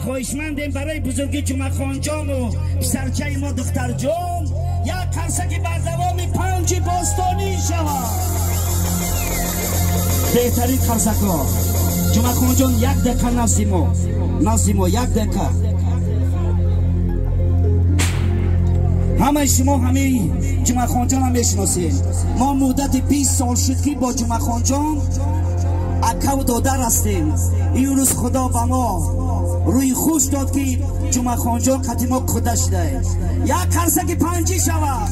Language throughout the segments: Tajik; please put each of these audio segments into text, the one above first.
Хоҳишмандем барои бузурги Ҷумъахонҷону писарчаи мо духтарҷон як қарсаки бардавоми панҷи бостонӣ шавад. Беҳтарин қарсакҳо. Ҷумъахонҷон як дақиқа назди мо, назди мо як дақиқа. Ҳамаи шумо ҳамин Ҷумъахонҷонро мешиносед. Мо муддати 20 сол шуд ки бо Ҷумъахонҷон акаву додар ҳастем. Ин рӯз Худо ба мо рӯи хуш дод ки Ҷумъахонҷон қати мо куда шудае. Як қарсаки панҷӣ шавад.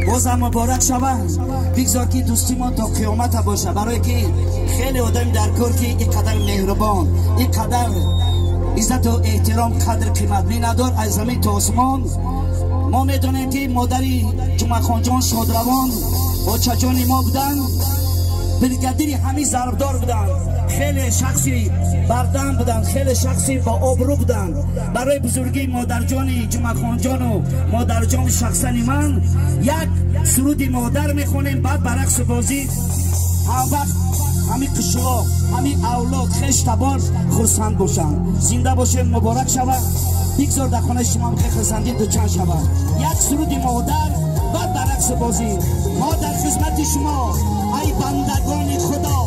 Бозам муборак шавад. Бигзор ки дӯсти мо то қиёмата бошад, барое ки хеле одами дар кор ки ин қадар меҳрубон, ин қадар иззату эҳтиром, қадр қимат менадор аз замин то осмон. Мо медонем ки модари Ҷумъахонҷон шодравон очаҷони мо буданд, бригадири ҳамин зарбдор буданд, хеле шахси бардам буданд, хеле шахси бо обрӯ буданд. Барои бузургии модарҷони Ҷумъахонҷону модарҷони шахсани ман як суруди модар мехонем, баъд ба рақсу бозӣ ҳамвақт ҳамин қишлоқ, ҳамин авлод, хеш табор хурсанд бошанд. Зинда бошем, муборак шавад. Бигзор дар хонаи шумо ҳам хурсандӣ дучанд шавад. Як суруди модар, баъд ба рақсу бозӣ. Мо дар хизмати шумо, ай бандагони Худо.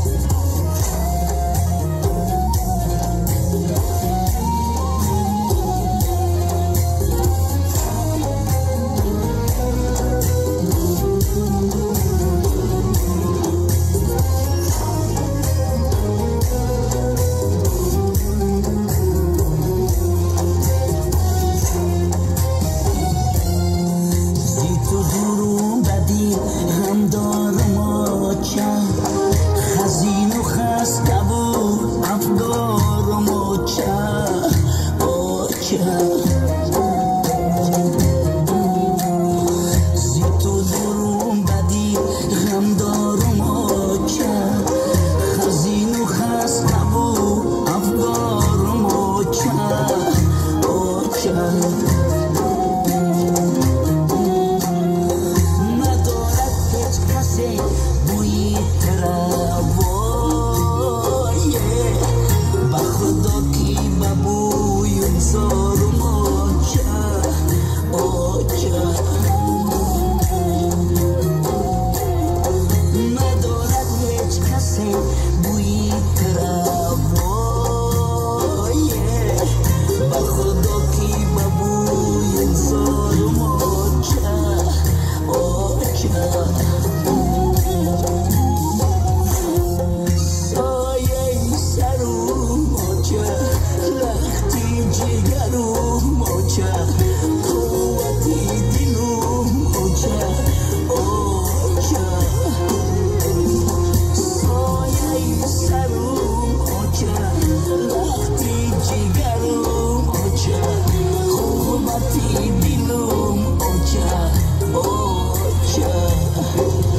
Дилум, оча, оча.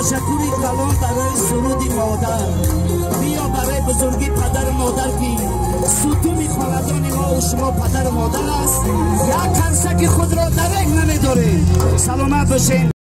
Ташаккури калон барои суруди модар. Биё барои бузурги падару модар, ки сутуни хонадони мо ва шумо падару модар аст. Як қарсаки худро дарег намедорем. Саломат бошед.